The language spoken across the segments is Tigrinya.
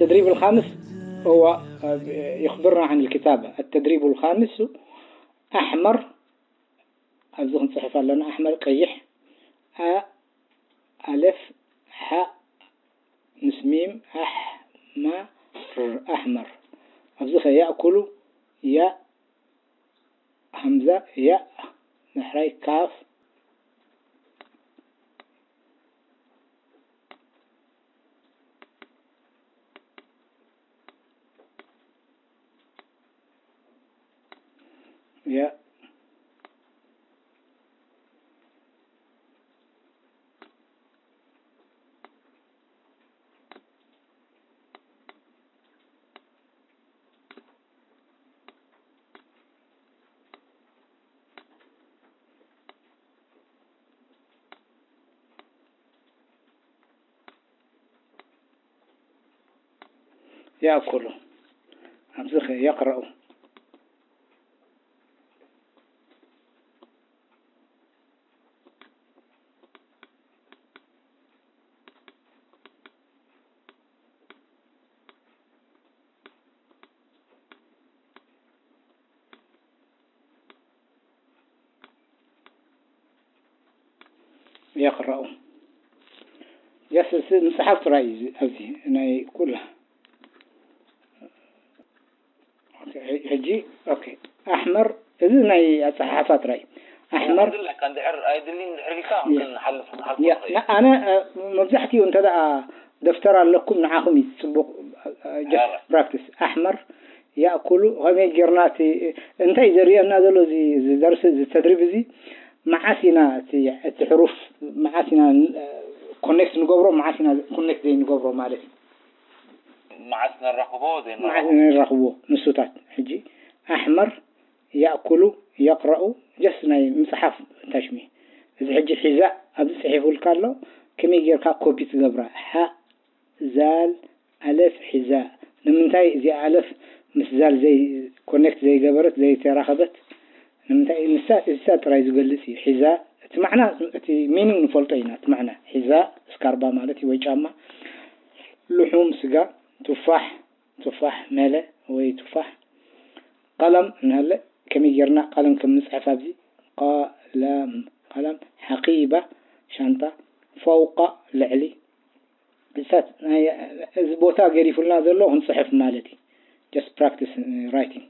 التدريب الخامس هو يخبرنا عن الكتابة. التدريب الخامس أحمر، ኣብዚ ክንጽሕፍ ኣለና። ኣሕመር ቀይሕ። ኣ፣ ኣለፍ፣ ሓ፣ ምስ ሚም፣ ኣሕ፣ መ፣ ር፣ ኣሕመር። ኣብዚ ኸ ያእኩሉ፣ ያእ፣ ሃምዛ፣ ያእ፣ ዳሕራይ ካፍ፣ ያ يأكل. همزة يقرأ. يقرأ. የስ፣ ስ-፣ ምጽሓፍ ጥራይ እዩ ኣብዚ ናይ ኩላ። ኦኬ፣ ሕ-፣ ሕጂ፣ ኦኬ፣ ኣሕመር፣ እዚ ናይ ኣጸሓሕፋ ጥራይ። ኣሕመር። የድልካ እንድሕር፣ ኣየድልይን እንድሕር ኢልካ የ-፣ ክንሓልፍ፣ ክንሓልፎ የ-፣ ንኽእል። ና-፣ ኣነ፣ እ፣ መብዛሕትኡ እንተ ደኣ ደፍተር ኣለኩም፣ ንዓኹም እዩ ጽቡቕ፣ እ፣ እ፣ just ኣረ። Practice። ኣሕመር፣ ያእኩሉ፣ ከመይ ጌርና እቲ፣ እንታይ ዘርእየና ዘሎ እዚ፣ እዚ ደርሲ፣ እዚ ተድሪብ እዚ፣ መዓስ ኢና እቲ፣ እቲ ሕሩፍ፣ መዓስ ኢና፣ እ፣ ኮኔክት ንገብሮ፣ መዓስ ኢና ኮኔክት ዘይንገብሮ ማለት እዩ። መዓስ ነራኽቦ፣ መዓስ ዘይነራኽቦ። ነራኽቦ፣ ንሱታት። ሕጂ ኣሕመር፣ ያእኩሉ፣ የቕረኡ፣ ጀስት ናይ ምጽሓፍ ታሽሚ። እዚ ሕጂ ሒዛ ኣብዚ ጽሒፉልካ ኣሎ፣ ከመይ ጌርካ ኮፒ ትገብራ? ሓ፣ ዛል፣ ኣለፍ፣ ሒዛ። ንምንታይ እዚኣ ኣለፍ ምስ ዛል ዘይ-፣ ኮኔክት ዘይገበረት፣ ዘይተራኸበት? ንምንታይ? ንሳ፣ እዚታት ጥራይ ዝገልጽ እዩ። ሒዛ፣ እቲ ማዕና፣ እቲ ሚኒንግ ንፈልጦ ኢና፣ እቲ ማዕና። ሒዛ፣ እስካርባ ማለት እዩ፣ ወይ ጫማ። ልሑም፣ ስጋ፣ ቱፋሕ፣ ቱፋሕ፣ መለ ወይ ቱፋሕ። ቀለም እንሃለ፣ ከመይ ጌርና ቀለም ከም ንጽሕፍ ኣብዚ፣ ቀለም፣ ቀለም፣ ሓቂባ፣ ሻንጣ፣ ፈውቃ፣ ልዕሊ። እሳት ናይ፣ እዚ ቦታ ገዲፉልና ዘሎ ክንጽሕፍ ማለት እዩ። Just practice writing።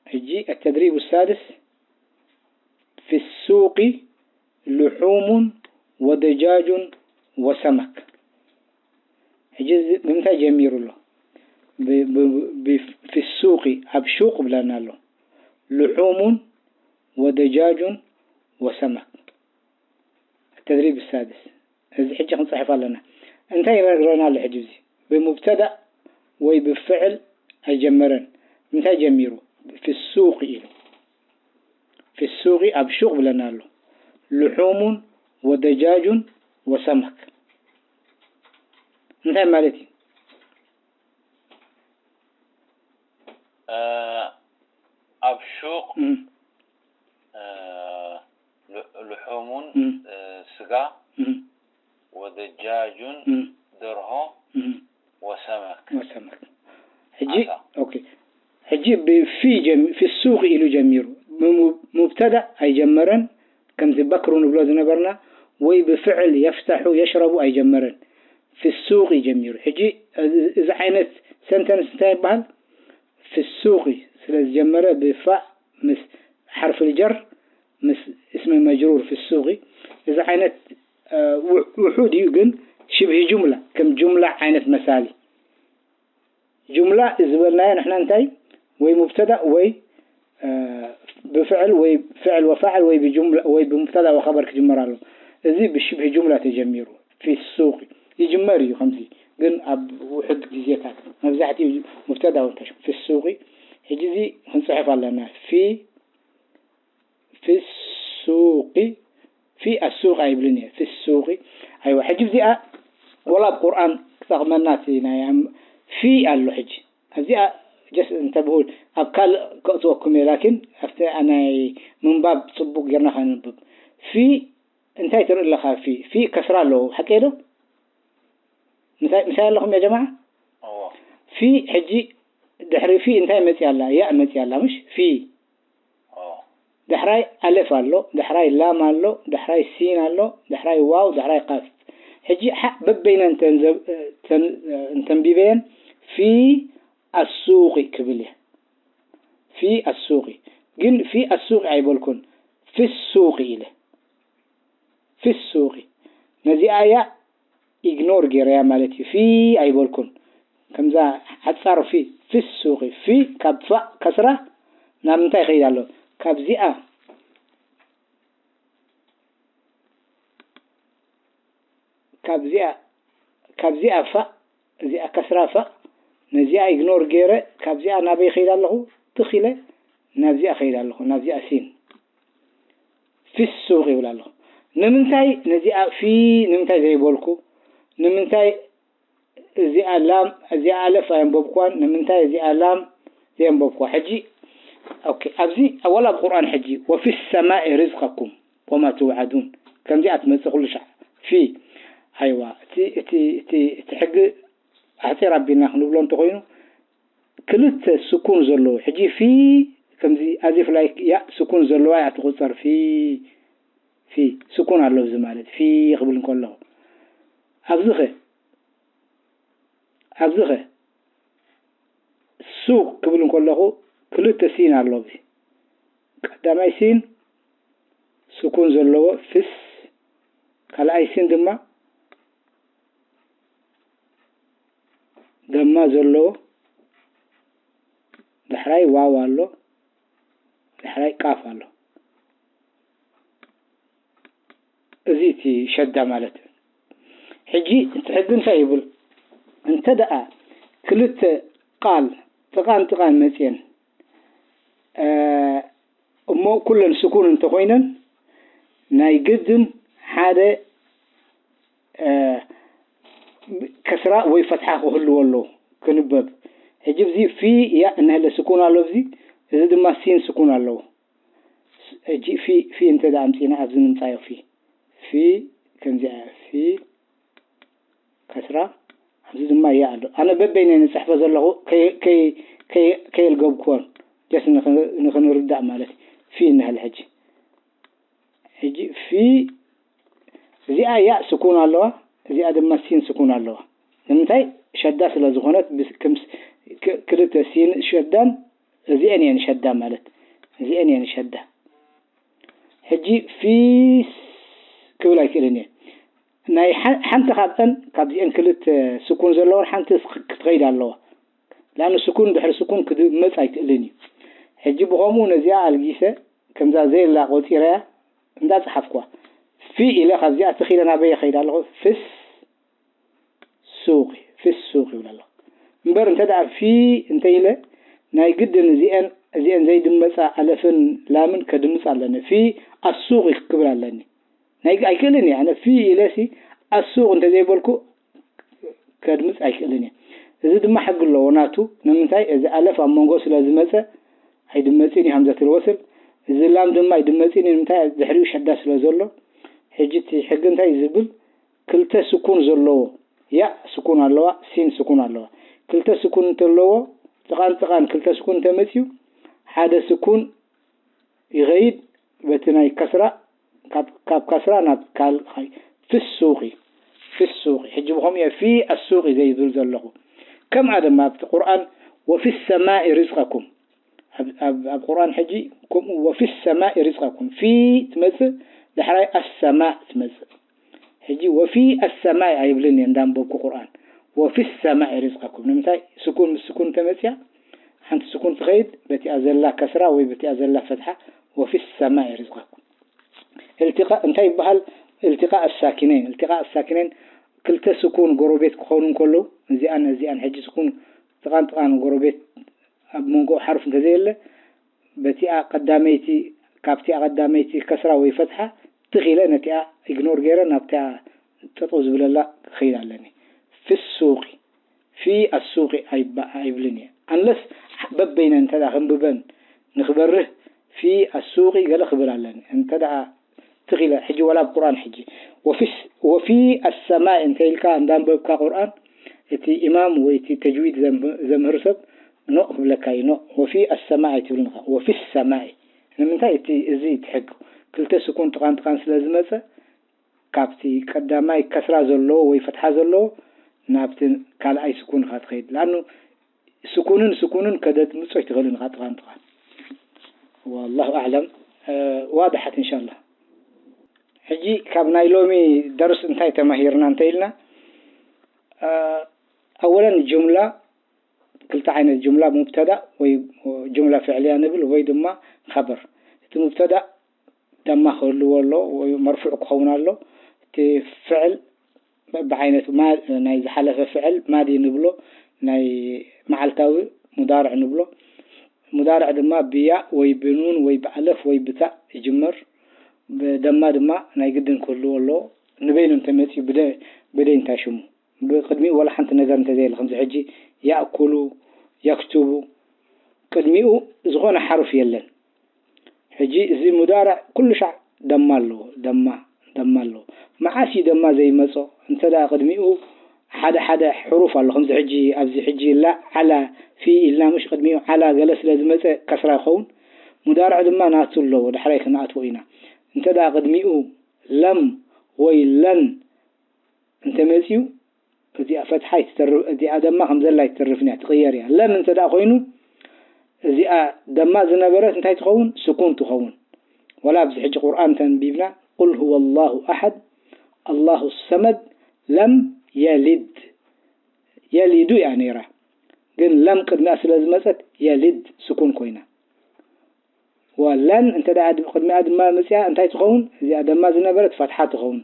ሕጂ التدريب السادس في السوق لحوم ودجاج وسمك። ሕጂ እዚ ብምንታይ ጀሚሩ ኣሎ? ብ-፣ ብ-፣ ብ-፣ في السوق፣ ኣብ ሹቕ ብለና ኣሎ። لحوم ودجاج وسمك። التدريب السادس። እዚ ሕጂ ክንጽሕፍ ኣለና። እንታይ ይነግረና ኣሎ ሕጂ እዚ? ብሙብተዳእ ወይ ብፍዕል ኣይጀመረን። እንታይ ጀሚሩ? في السوق ኢሉ። في السوق ኣብ ሹቕ ብለና ኣሎ። لحوم ودجاج وسمك። እንታይ ማለት እዩ? እ፣ ኣብ ሹቕ፣ እም። እ፣ ል-፣ ልሑሙን፣ እም። እ፣ ስጋ፣ እም። ወደጃጁን፣ እም። ደርሆ፣ እም። ወሰመክ። ወሰመክ። ሕጂ፣ ዓሳ። ኦኬ። ሕጂ ብፊ ጀሚ-፣ ፊ ሱቅ ኢሉ ጀሚሩ። ብሙ-፣ ሙብተዳእ ኣይጀመረን፣ ከምዚ በክሩ ንብሎ ዝነበርና፣ ወይ ብፍዕል የፍተሑ የሽረቡ ኣይጀመረን። ፊ ሱቅ እዩ ጀሚሩ። ሕጂ እዚ፣ እዚ ዓይነት ሰንተንስ እንታይ ይበሃል? ፊ ሱቂ ስለ ዝጀመረ ብፋእ ምስ ሓርፍ ልጀር ምስ እስሚ መጅሩር ፊ ሱቂ። እዚ ዓይነት፣ እ፣ ውሕ-፣ ውሑድ እዩ፣ ግን ሽብሂ ጁምላ፣ ከም ጁምላ ዓይነት መሳሊ። ጁምላ ዝበልናዮ ንሕና እንታይ? ወይ ሙብተዳእ ወይ፣ እ፣ ብፍዕል ወይ ፍዕል ወፋዕል ወይ ብጁምላ ወይ ብሙብተዳእ ወኸበር ክጅመር ኣሎ። እዚ ብሽብሂ ጁምላ ተጀሚሩ። ፊ ሱቂ ይጅመር እዩ ከምዚ፣ ግን ኣብ ውሑድ ግዜታት መብዛሕትኡ ሙብተዳ እውን ተሽ-፣ ፊ ሱቂ። ሕጂ እዚ ክንጽሕፍ ኣለና። ፊ፣ ፊ ሱቂ፣ ፊ ኣሱቅ ኣይብልን እየ። ፊ ሱቂ። ኣይዋ፣ ሕጂ እዚኣ ወላ ኣብ ቁርኣን ክጠቕመና እቲ ናይ ኣም-፣ ፊ ኣሎ። ሕጂ ኣብዚኣ ጀስ እንተብሁል ኣብ ካልእ ከእትወኩም እየ፣ ላኪን ኣብቲ ናይ ምንባብ ጽቡቅ ጌርና ከነንብብ። ፊ እንታይ ትርኢ ኣለኻ? ፊ፣ ፊ ከስራ ኣለዎ፣ ሓቀይ ዶ? ምሳይ ኣለኹም ያ ጀማዓ? ፊ ሕጂ ድሕሪ ፊ እንታይ መፅያ ኣላ? ያእ መፅያ ኣላ ምሽ? ፊ። ዳሕራይ ኣለፍ ኣሎ፣ ዳሕራይ ላም ኣሎ፣ ዳሕራይ ሲን ኣሎ፣ ዳሕራይ ዋው፣ ዳሕራይ ቃፍ። ሕጂ ሓ-፣ በበይነን ተንዘብ-፣ ተን-፣ እንተንቢበየን ፊ ኣሱቂ ክብል እየ። ፊ ኣሱቂ። ግን ፊ ኣሱቂ ኣይበልኩን፣ ፊ ሱቂ ኢለ። ፊ ሱቂ። ነዚኣ እያ ኢግኖር ገይረያ ማለት እዩ። ፊ ኣይበልኩን። ከምዛ ሓጻር ፊ፣ ፊ ሱቂ። ፊ ካብ ፋእ ከስራ ናብ ምንታይ ይኸይድ ኣሎ? ካብዚኣ፣ ካብዚኣ፣ ካብዚኣ ፋእ፣ እዚኣ ከስራ ፋእ፣ ነዚኣ ኢግኖር ገይረ፣ ካብዚኣ ናበይ ይኸይድ ኣለኹ? ትኽ ኢለ ናብዚኣ ይኸይድ ኣለኹ፣ ናብዚኣ ሲን። ፊ ሱቅ ይብል ኣለኹ። ንምንታይ ነዚኣ ፊ፣ ንምንታይ ዘይበልኩ? ንምንታይ እዚኣ ላም፣ እዚኣ ኣለፍ ኣየንበብኳን? ንምንታይ እዚኣ ላም ዘየንበብኳ? ሕጂ፣ ኦኬ፣ ኣብዚ፣ ወላ ኣብ ቁርኣን ሕጂ፣ "ወፊ ሰማኢ ሪዝቀኩም ወማ ትውዓዱን." ከምዚኣ ትመጽእ ኩሉ ሻዕ። ፊ፣ ኣይዋ፣ እቲ፣ እቲ፣ እቲ፣ እቲ ሕጊ ኣሕጺር ኣቢልና ክንብሎ እንተኾይኑ፣ ክልተ ስኩን ዘለዎ። ሕጂ ፊ፣ ከምዚ ኣዚፍ ላይክ፣ ያ፣ ስኩን ዘለዋ እያ ትቑጸር። ፊ፣ ፊ፣ ስኩን ኣሎ ኣብዚ ማለት፣ ፊ ክብል እንከለኹ። ኣብዚ ኸ? ኣብዚ ኸ ሱቅ ክብል እንከለኹ ክልተ ሲን ኣሎ። ኣብዚ ቀዳማይ ሲን ስኩን ዘለዎ ፍስ፣ ካልኣይ ሲን ድማ ደማ ዘለዎ፣ ዳሕራይ ዋው ኣሎ፣ ዳሕራይ ቃፍ ኣሎ። እዚ እቲ ሸዳ ማለት እዩ። ሕጂ እቲ ሕጊ እንታይ ይብል? እንተ ደኣ ክልተ ቃል ጥቓን ጥቓን መጽየን፣ እ፣ እሞ ኩለን ስኩን እንተኾይነን፣ ናይ ግድን ሓደ፣ እ፣ ከስራ ወይ ፈትሓ ክህልዎ ኣለዎ፣ ክንበብ። ሕጂ እዚ ፊ ያ እንሀለ ስኩን ኣሎ፣ እዚ፣ እዚ ድማ ሲን ስኩን ኣለዎ። ሕጂ ፊ፣ ፊ እንተ ደኣ ኣምጺእና ኣብዚ ንምጻዮ ፊ። ፊ ከምዚኣ ፊ ከስራ፣ ኣብዚ ድማ ያ ኣሎ። ኣነ በበይነይ ንጽሕፎ ዘለኹ ከይ-፣ ከይ-፣ ከይ-፣ ከየልገብኩዎን፣ ጀስት ንኽ-፣ ንኽንርዳእ ማለት እዩ። ፊ እንሀል ሕጂ። ሕጂ ፊ እዚኣ ያ ስኩን ኣለዋ፣ እዚኣ ድማ ሲን ስኩን ኣለዋ። ንምንታይ? ሸዳ ስለ ዝኾነት፣ ብስ-፣ ክምስ-፣ ክ-፣ ክልተ ሲን ሸዳን እዚአን እየን ሸዳ ማለት፣ እዚአን እየን ሸዳ። ሕጂ ፊስ ክብል ኣይክእልን እየ። ናይ ሓ-፣ ሓንቲ ካብአን፣ ካብዚአን ክልተ ስኩን ዘለወን ሓንቲ ስ-፣ ክትኸይድ ኣለዋ። ለኣኑ ስኩን ድሕሪ ስኩን ክድመፅ ኣይክእልን እዩ። ሕጂ ብኸምኡ ነዚኣ ኣልጊሰ፣ ከምዛ ዘየላ ቆፂረያ እንዳፀሓፍኩዋ። ፊ ኢለ ካብዚኣ ትኺለ ናበይ ይኸይድ ኣለኹ? ፍስ ሱቂ፣ ፊ ሱቂ ይብል ኣሎ። እምበር እንተ ደኣ ፊ እንተ ኢለ፣ ናይ ግድን እዚአን፣ እዚአን ዘይድመጻ ኣለፍን ላምን ከድምጽ ኣለኒ። ፊ ኣሱቂ ክብል ኣለኒ። ናይ፣ ኣይክእልን እየ። ኣነ ፊ ኢለ ሲ ኣሱቅ እንተ ዘይበልኩ ከድምጽ ኣይክእልን እየ። እዚ ድማ ሕጊ ኣለዎ ናቱ። ንምንታይ? እዚ ኣለፍ ኣብ መንጎ ስለ ዝመጸ ኣይድመጽን እዩ፣ ሃምዘቱል ወስል። እዚ ላም ድማ ኣይድመጽን እዩ። ንምንታይ? ድሕሪኡ ሸዳ ስለ ዘሎ። ሕጂ እቲ ሕጊ እንታይ እዩ ዝብል? ክልተ ስኩን ዘለዎ፣ ያእ ስኩን ኣለዋ፣ ሲን ስኩን ኣለዋ። ክልተ ስኩን እንተለዎ፣ ጥቓን ጥቓን ክልተ ስኩን እንተመጽዩ፣ ሓደ ስኩን ይኸይድ፣ በቲ ናይ ከስራ፣ ካብ፣ ካብ ከስራ ናብ ካልእ ኸይ-፣ ፊ ሱቂ፣ ፊ ሱቂ። ሕጂ ብኸምኡ እየ ፊ ኣሱቂ ዘይብል ዘለኹ። ከምኣ ድማ ኣብቲ ቁርኣን፣ "ወፊ ሰማኢ ሪዝቀኩም።" ኣብ፣ ኣብ፣ ኣብ ቁርኣን ሕጂ ከምኡ፣ "ወፊ ሰማኢ ሪዝቀኩም።" ፊ ትመጽእ፣ ዳሕራይ ኣሰማእ ትመጽእ። ሕጂ "ወፊ ኣሰማኢ" ኣይብልን እየ እንዳንበብኩ ቁርኣን። "ወፊ ሰማኢ ሪዝቀኩም።" ንምንታይ? ስኩን ምስ ስኩን ተመጽያ፣ ሓንቲ ስኩን ትኸይድ፣ በቲኣ ዘላ ከስራ ወይ በቲኣ ዘላ ፈትሓ፣ "ወፊ ሰማኢ ሪዝቀኩም።" እልቲቃእ እንታይ ይበሃል? እልቲቃእ ኣሳኪነይን። እልቲቃእ ኣሳኪነይን ክልተ ስኩን ጎረቤት ክኾኑ እንከለዉ፣ እዚኣን እዚኣን ሕጂ ስኩን ጥቓን ጥቓን ጎረቤት ኣብ መንጎ ሓርፍ እንተዘየለ፣ በቲኣ ቀዳመይቲ፣ ካብቲኣ ቀዳመይቲ ከስራ ወይ ፈትሓ ትኽ ኢለ ነቲኣ ኢግኖር ገይረ ናብቲኣ ጠጠው ዝብለላ ክኸይድ ኣለኒ። ፊ ሱቂ፣ ፊ ኣሱቂ ኣይባ-፣ ኣይብልን እየ። ኣንለስ በበይነ እንተ ደኣ ከንብበን ንኽበርህ ፊ ኣሱቂ ገለ ክብል ኣለኒ። እንተ ደኣ ትኽ ኢለ፣ ሕጂ ወላ ኣብ ቁርኣን ሕጂ፣ "ወፊ ስ-፣ ወፊ ኣሰማኢ" እንተ ኢልካ እንዳንበብካ ቁርኣን፣ እቲ ኢማም ወይ እቲ ተጅዊድ ዘምህር ሰብ ኖእ ክብለካ እዩ። ኖእ ወፊ ኣሰማዕ ኣይትብልን ኢኻ፣ ወፊ ሰማዕ። ንምንታይ? እቲ እዚ ትሕግ ክልተ ስኩን ጥቓን ጥቓን ስለ ዝመፀ ካብቲ ቀዳማይ ከስራ ዘለዎ ወይ ፈትሓ ዘለዎ ናብቲ ካልኣይ ስኩን ኢኻ ትኸይድ። ለኣኑ ስኩንን ስኩንን ከደምጾ ኣይትኽእልን ኢኻ ጥቓን ጥቓን። ወላሁ ኣዕለም። ዋድሓት እንሻላ። ሕጂ ካብ ናይ ሎሚ ደርስ እንታይ ተማሂርና እንተ ኢልና፣ ኣወለን ጁምላ ክልተ ዓይነት ጁምላ፣ ሙብተዳእ ወይ ጁምላ ፍዕልያ ንብል ወይ ድማ ኸበር። እቲ ሙብተዳእ ደማ ክህልዎ ኣሎ ወይ መርፉዕ ክኸውን ኣሎ። እቲ ፍዕል ብዓይነቱ ማ ናይ ዝሓለፈ ፍዕል ማዲ ንብሎ፣ ናይ መዓልታዊ ሙዳርዕ ንብሎ። ሙዳርዕ ድማ ብያእ ወይ ብኑን ወይ ብኣለፍ ወይ ብታእ ይጅመር። ብደማ ድማ ናይ ግድን ክህልዎ ኣሎ። ንበይኑ እንተመፅዩ ብደ ብደይ እንታይ ሽሙ? ብቕድሚኡ ወላ ሓንቲ ነገር እንተዘየለ ከምዚ ሕጂ ያእኩሉ፣ የክቱቡ ቅድሚኡ ዝኾነ ሓሩፍ የለን። ሕጂ እዚ ሙዳርዕ ኩሉ ሻዕ ደማ ኣለዎ። ደማ ደማ ኣለዎ። መዓስ እዩ ደማ ዘይመጾ? እንተ ደኣ ቅድሚኡ ሓደ ሓደ ሕሩፍ ኣሎ። ከምዚ ሕጂ ኣብዚ ሕጂ ላ ዓላ ፊ ኢልና ምሽ ቅድሚኡ ዓላ ገለ ስለ ዝመጸ ከስራ ይኸውን። ሙዳርዕ ድማ ናቱ ኣለዎ። ዳሕራይ ክንኣትዎ ኢና። እንተ ደኣ ቅድሚኡ ለም ወይ ለን እንተ መጺኡ እዚኣ ፈትሓ ኣይትተርፍ፣ እዚኣ ደማ ከም ዘላ ኣይትተርፍን እያ፣ ትቕየር እያ። ለም እንተ ደኣ ኮይኑ እዚኣ ደማ ዝነበረት እንታይ ትኸውን? ስኩን ትኸውን። ወላ ኣብዚ ሕጂ ቁርኣን ተንቢብና ቁል ሁወ ላሁ ኣሓድ ኣላሁ ሰመድ ለም የሊድ፣ የሊዱ እያ ነይራ። ግን ለም ቅድሚኣ ስለ ዝመጸት የሊድ ስኩን ኮይና። ወለን እንተ ደኣ ቅድሚኣ ድማ መጽያ እንታይ ትኸውን? እዚኣ ደማ ዝነበረት ፈትሓ ትኸውን።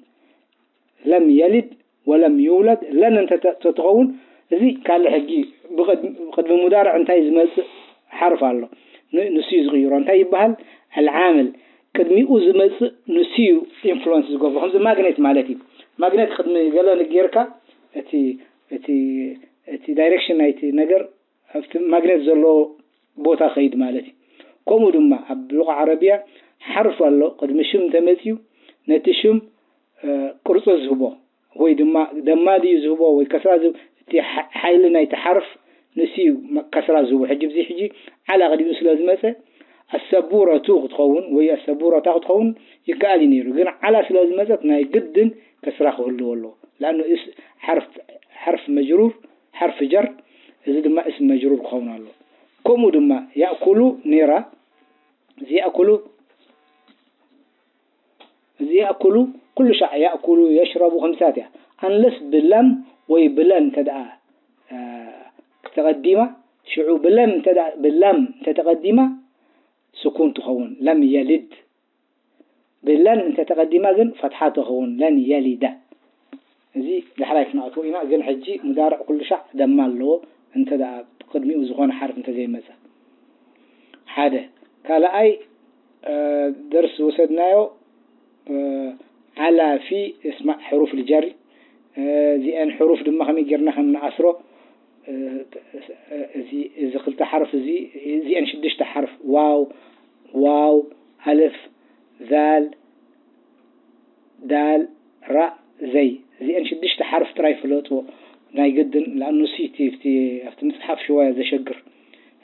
ለም የሊድ ወለም ይውለድ። ለን እንተ ተ- ትኸውን፣ እዚ ካልእ ሕጊ ብቕድሚ ብቕድሚ ሙዳርዕ እንታይ ዝመጽእ ሓርፍ ኣሎ። ን- ንሱ እዩ ዝቕይሮ። እንታይ ይበሃል? ኣልዓምል ቅድሚኡ ዝመጽእ ንሱ እዩ ኢንፍሉወንስ ዝገብሮ። ከምዚ ማግኔት ማለት እዩ። ማግኔት ቅድሚ ገለ ንጌርካ እቲ እቲ እቲ ዳይሬክሽን ናይቲ ነገር ኣብቲ ማግኔት ዘሎ ቦታ ኸይድ ማለት እዩ። ከምኡ ድማ ኣብ ሉቓ ዓረብያ ሓርፍ ኣሎ፣ ቅድሚ ሽም እንተመፅዩ ነቲ ሽም ቅርፂ ዝህቦ ወይ ድማ ደማ ድዩ ዝህቦ ወይ ከስራ ዝህቦ፣ እቲ ሓይሊ ናይቲ ሓርፍ ንሱ እዩ ከስራ ዝህቦ። ሕጂ ብዚ ሕጂ ዓላ ቅድሚኡ ስለ ዝመፀ ኣሰቡረቱ ክትኸውን ወይ ኣሰቡረታ ክትኸውን ይከኣል እዩ ነይሩ። ግን ዓላ ስለ ዝመፀት ናይ ግድን ከስራ ክህልዎ ኣለዎ። ለኣኑ እስ ሓርፍ ሓርፍ መጅሩር ሓርፍ ጀር፣ እዚ ድማ እስም መጅሩር ክኸውን ኣሎ። ከምኡ ድማ ያእኩሉ ኔራ፣ እዚ ያእኩሉ እዚ ያእኩሉ ኩሉ ሻዕ ያእኩሉ የሽረቡ ከምሳት እያ። ኣንለስ ብለም ወይ ብለን እንተ ደኣ ክተቐዲማ፣ ሽዑ ብለም እንተ ደኣ ብለም እንተ ተቐዲማ ስኩን ትኸውን። ለም የልድ ብለን እንተ ተቐዲማ ግን ፈትሓ ትኸውን፣ ለን የሊደ። እዚ ዳሕራይ ክንኣትዎ ኢና፣ ግን ሕጂ ሙዳርዕ ኩሉ ሻዕ ደማ ኣለዎ፣ እንተ ደኣ ቅድሚኡ ዝኾነ ሓርፍ እንተ ዘይመጸ። ሓደ። ካልኣይ ደርሲ ዝወሰድናዮ ዓላ ፊ እስማዕ ሕሩፍ ልጀሪ፣ እዚአን ሕሩፍ ድማ ከመይ ጌርና ከም ንኣስሮ፣ እዚ እዚ ክልተ ሓርፍ እዚ እዚአን ሽዱሽተ ሓርፍ ዋው ዋው ኣልፍ ዛል ዳል ራእ ዘይ እዚአን ሽዱሽተ ሓርፍ ጥራይ ፍለጥዎ ናይ ግድን ለኣኑ ሲ እቲ ኣብቲ ኣብቲ ምፅሓፍ ሽዋ እያ ዘሸግር።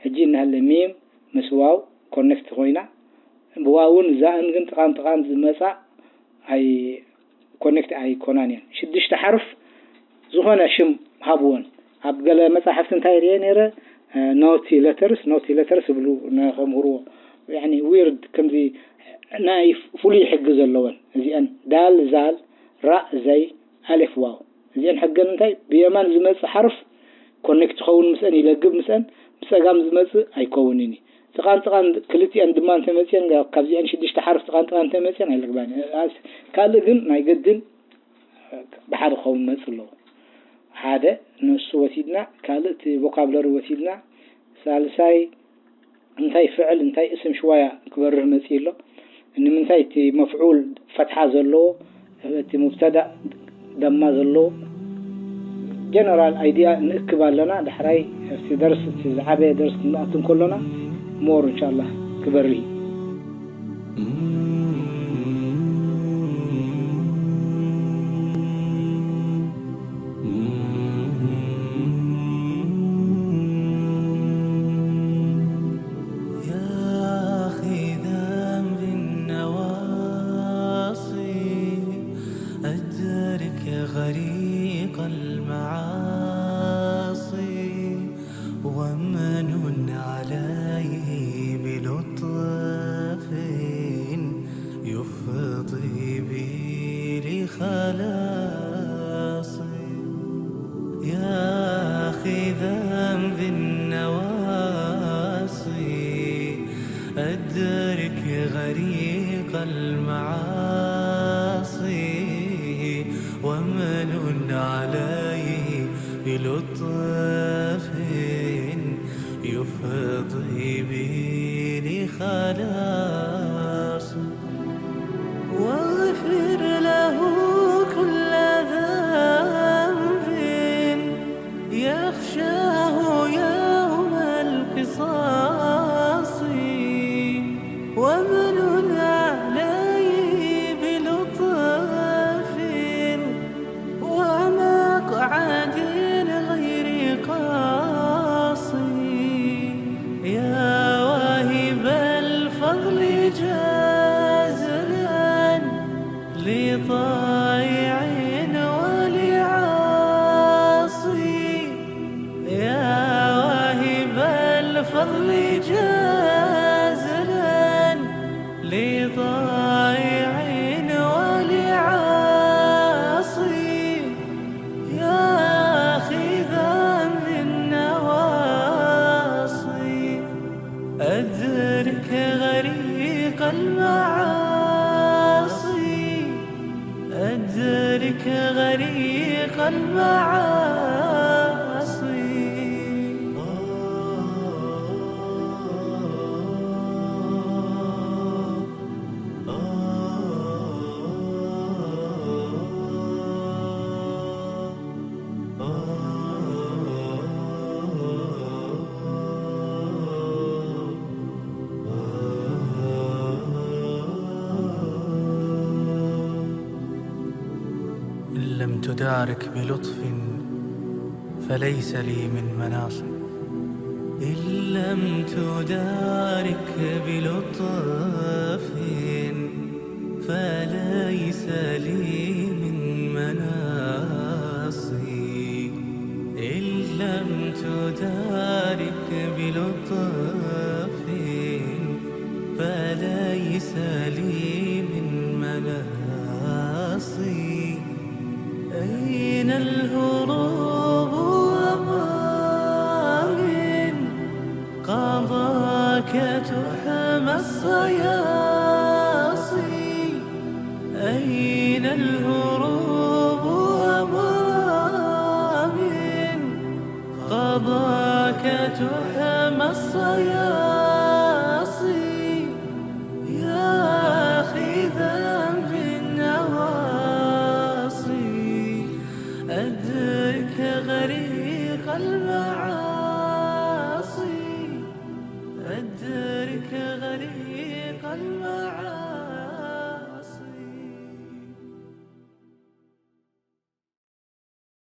ሕጂ እናሃለ ሚም ምስ ዋው ኮኔክት ኮይና ብዋውን ዛእን ግን ጥቓን ጥቓን ዝመፃ ኣይ ኮኔክት ኣይኮናን እየን። ሽዱሽተ ሓርፍ ዝኾነ ሽም ሃብወን። ኣብ ገለ መጻሕፍቲ እንታይ ርእየ ነይረ? ናውቲ ለተርስ ናውቲ ለተርስ ይብሉ ንኸምህርዎ። ያኒ ዊርድ ከምዚ ናይ ፍሉይ ሕጊ ዘለወን እዚአን ዳል ዛል ራእ ዘይ ኣሌፍ ዋው እዚአን ሕገን እንታይ ብየማን ዝመጽእ ሓርፍ ኮኔክት ይኸውን ምስአን ይለግብ ምስአን ብጸጋም ዝመጽእ ኣይከውንን እዩ። ጥቓን ጥቓን ክልቲአን ድማ እንተመጽአን ካብዚአን ሽዱሽተ ሓርፍ ጥቓን ጥቓን እንተመጽአን ኣይልግባን። ካልእ ግን ናይ ግድን ብሓደ ክኸውን መጽእ ኣለዎ። ሓደ ንሱ ወሲድና፣ ካልእ እቲ ቮካብለሪ ወሲድና፣ ሳልሳይ እንታይ ፍዕል እንታይ እስም ሽዋያ ክበርህ መጽእ ኣሎ። ንምንታይ እቲ መፍዑል ፈትሓ ዘለዎ እቲ ሙብተዳእ ደማ ዘለዎ ጀነራል ኣይዲያ ንእክብ ኣለና። ዳሕራይ ኣብቲ ደርሲ እቲ ዝዓበየ ደርሲ ክንኣቱ እንከሎና ሞር እንሻላ ክበርህ እዩ። بلطف يفضي بي لخلاص، واغفر له كل ذنب يخشاه يوم القصاص، وامنن عليه بلطف ومقعد غير قاصي. يا واهب الفضل جازلا لطائع ولعاصي، يا واهب الفضل جازلا لطائع ولعاصي، يا أخي ذنب النواصي، أدرك غريق المعاصي، أدرك غريق المعاصي. إن لم تدارك بلطف فليس لي من مناص. إن لم تدارك بلطف فليس لي من مناص. إن لم تدارك بلطف فليس لي من مناص. أين الهروب ومن قضاك تحمى الصياصي؟ أين الهروب ومن قضاك تحمى الصياصي؟ يا أخي ذنب النواصي، أدرك غريق المعاصي، أدرك غريق المعاصي.